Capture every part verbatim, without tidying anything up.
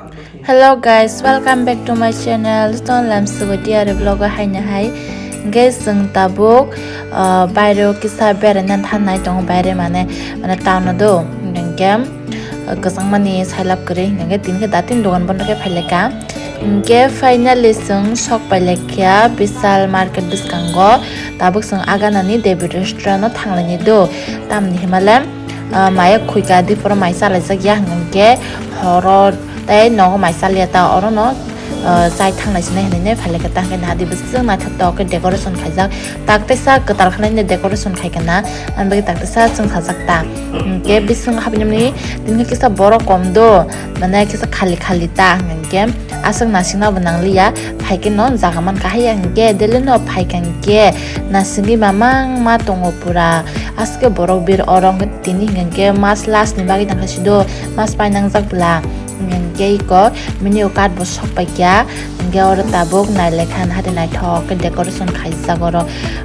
Hello guys, welcome back to my channel. Stone Lamsugo diary vlog o haino hai. Guys, chwng tabuk, ah, bairo kisa beraina thangnai tongo, baire mane, mane town o do. Hingke, ah, kwchangmani sailab kwrwi hingke tini khe datin dogan bondo khe phaileka. Hingke finally chwng sok pailekya Vishal market bwskango. Tabuk chwng aganani David restaurant o thanglaini do. Tamni himale, ah, maya khuika diporo mai chalaijak ya hingke horo tei nogo mai chaliya ta orono, ah, chai thangnai sinai hinui phailekha ta hingke nahadi bwswk naithok tok khe decoration khaijak. Taktesa kwtal khlainai decoration khaikha na, ani bagwi taktesa chwng sajak ta. Hingke bising hapnimani tini kisa borok kom do, mane kisa khali khali ta hingke aswk nasikna bo nangliya, phaikhe no jaga mankha haiya hingke daily no phaikha hingke nasigwi mamang ma tongo pura. Aswk borok bir oro hingke tini hingke mas last ni bagwi tangkha sido mas painangjak bwla. Hingke iko mini o card bo sok paikya, hingke oro tabuk nailekha hade naithok khe decoration khaijak oro.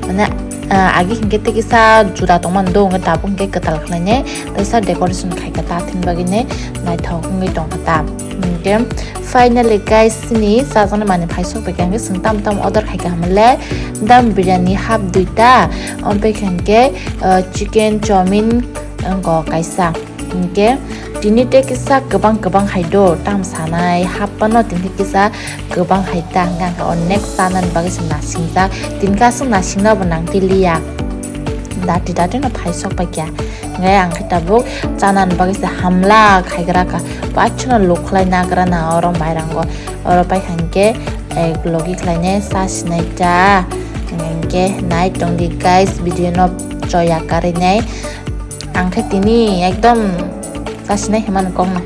Mane, ah, agi hingke tei kisa juda tongmani do, hingke tabuk hingke kwtal khlainai, teisa decoration khaikha ta, tini bagwi ne naithok wngwi tongkha ta. Hingke finally guys, chini chajaknai manwi phai sok paikha, hingke chwng tam tam order khaikha hamle dam biryani half duita, omo paikha hingke, ah, chicken chowmin, wngkha kaisa. Hingke tini tei kisa kwbang kwbang hai do, tam sanai hapano tini kisa kwbang hai ta hingke ang khe o next chanani bagwi se nasingjak. Tini khe aswk nasingna bo nang tiliya. Dati dati no phai sok paikya. Hingke ang khe tabuk chanani bagwi se hamla khaigra kha. Bachano luk khlai nagra na oro mairango. Oro paikha hingke, eh, logi khlainai sa sinai ta. Hingke nai tongdi guys, video no choya karinai. Ang khe tini ekdom chasinai himani kokno.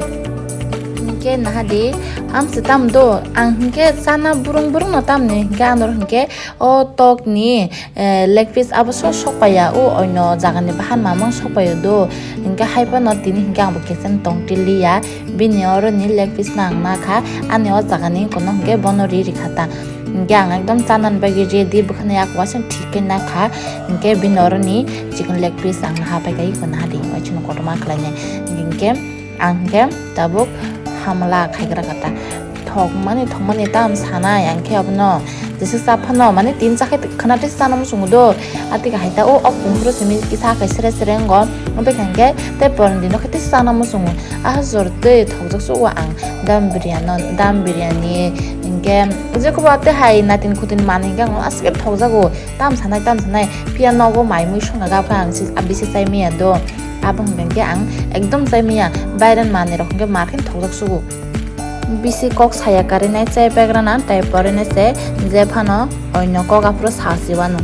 Hingke nahadi, amse tam do, ang hingke chana burung burung no tamni hingke anor hingke o tokni, eh, leg piece abo so sokpaiya, o oino jagani bahan mamang sokpaiyo do. Hingke hai phano tini hingke ang bo kiching tong tiliya, bini oro ni leg piece no ang nakha, ani o jagani kono hingke bono ri rikha ta. Hingke ang ekdom chanani bagwi ready, bwkhani yak waisa thik khe nakha. Hingke bini oroni chicken leg piece ang naha paikha, iko naha di, waisa no kotorma khlainai. Hingke ang hingke tabuk hamla khaigra kha ta. Thokmani, thokmani tam sanai ang khe abono. Jesa sa phano, mane tin cha khe khwna tei chana muchungo do. Ati kha hai ta o, o kung phuru simi kisa khe sere sere wngo. Omo khe hingke tei poroni dino khe tei chana muchungo. Ah, jor tei thokjak sugo ang. Dam biryani, dam biryani, hingke jekoba tei hai natin kutin manwi hingke ang aswk thokjago, tam sanai, tam sanai, phiya nogo mai mui songna gabkha ang si, bisi chai maya do, abo hingke ang ekdom chai maya, bairen manwi rok hingke ma khe thokjak sugo. Bisi kok saya karinai chai pagrana, tai porene se je phano oino kok aphuru sa si wano.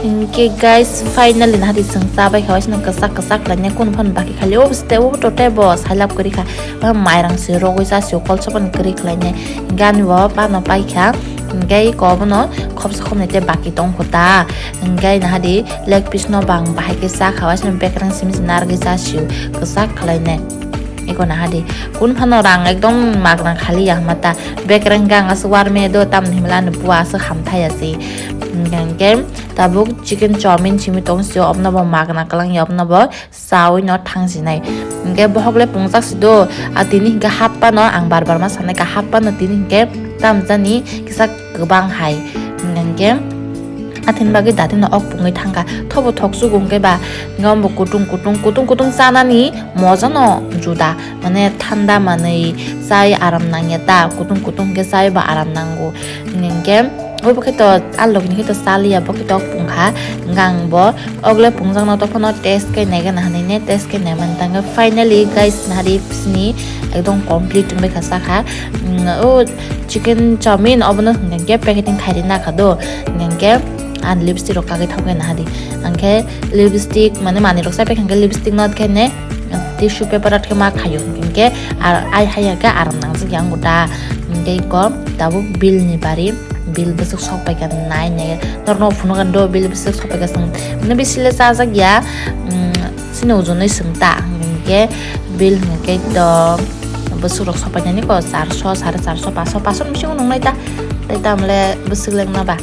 Hingke guys, finally nahadi chwng chabai kha, waisa no kwchak kwchak khlainai, kunu phano baki khali o bwswte o tote bo sailab kwrwi kha, mairang se rogwi cha se o kolsa phano kwrwi khlainai, hingke ani bo pano paikha, hingke iko bono khopsa khopnwi tei baki tongkho ta, hingke nahadi leg piece no bang bahai khe cha kha, waisa no bekereng simi se narwgwi cha se o kwchak khlainai. Iko nahadi, kun phano rang ekdom magna khali ya hwnma ta, bekereng hwnkhe ang aswk warmaya do, tamni hwnmale ani bua aswk hamthai ya se. Hwnkhe tabuk chicken chowmin simi tong sio, obono bo magna kwlang ya, obono bo chawi no thang sinai. Hwnkhe bohok le pungjak si do, a tini hwnkhe hap phano ang bar bar ma sanai kha, hap phano tini hwnkhe tamjani kisa kwbang hai. Hwnkhe athaini bagwi datino ok pungwi thangkha. Thobo thoksugo hwnkhe ba, hwnkhe omo kutung kutung, kutung kutung chanani moja no juda, mane thanda manwi chai aram nangya ta, kutung kutung hwnkhe chai ba aram nango. Hwnkhe obo khe to, a logini khe to chaliya, bo khe to ok pungkha, hwnkhe ang bo ogle pungjakno tophano test khe naigana hinwi ne test khe naimani tangkhe. Finally guys, nahari sini ekdom complete wngbaikha chakha. Mm, o chicken chowmin obono hwnkhe packeting khairi nakha do, hwnkhe ang lipstick rok kagwi thokgwi nahadi. Angkhe lipstick mane manwi rok chapek hwnkhe lipstick no khe ne, Tissue paper o khe ma khaio, hinkhe ar ai hai ya khe aram nangjak ya wngkha da. Hinkhe iko tabuk bill ni bari, bill bwswk sok pai kha nai nai, norno phunuk do bill bwswk sok pai kha, swng no bisi le chajak ya, chini ojonwi swng ta, hinkhe bill hinkhe do bwswk rok sok pai nani ko charso, sare charso, paso, paso ni bisingo nungnai ta, tai tamle bwswk lengna ba.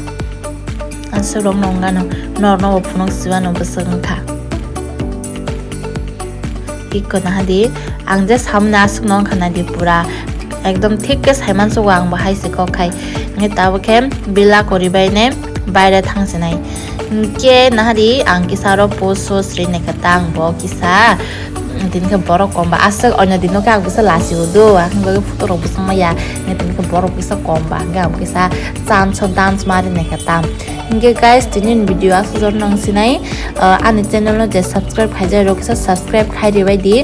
Aswk rok no wngano, norno bo phunuk sibano bwswk wngkha. Iko nahadi, ang je samni aswk no wngkha nadi pura ekdom thik khe saimansugo ang bo hai se kok khai. Nge tabuk khe bila kori bai ne baire thang se nai. Hinkhe nahadi ang kisa oro post sos ri naikha ta ang bo kisa. Tini khe borok kom ba aswk onyo dino khe ang bisa lasi udo, ang bagwi photo rok bwswk maya. Tini khe borok bisa kom ba, hingke ang bisa chance o dance ma ri naikha ta. Hingke guys, tini ni video aswk jor nang sinai, ani channel no je subscribe khaijak rok kisa subscribe khai ribai di.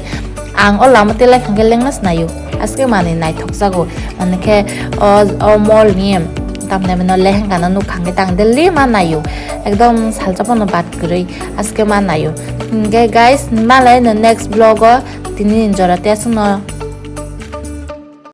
Ang o lama tei lai khangke lengna sinaio, aske mani naithok jago, mani khe o, o mall ni tamni mano lehengka no nuk khangke tang daily ma naio, ekdom salsa pono bad kwrwi aske ma naio. Hingke guys, malai no next vlog o tini ni jora tei aswk no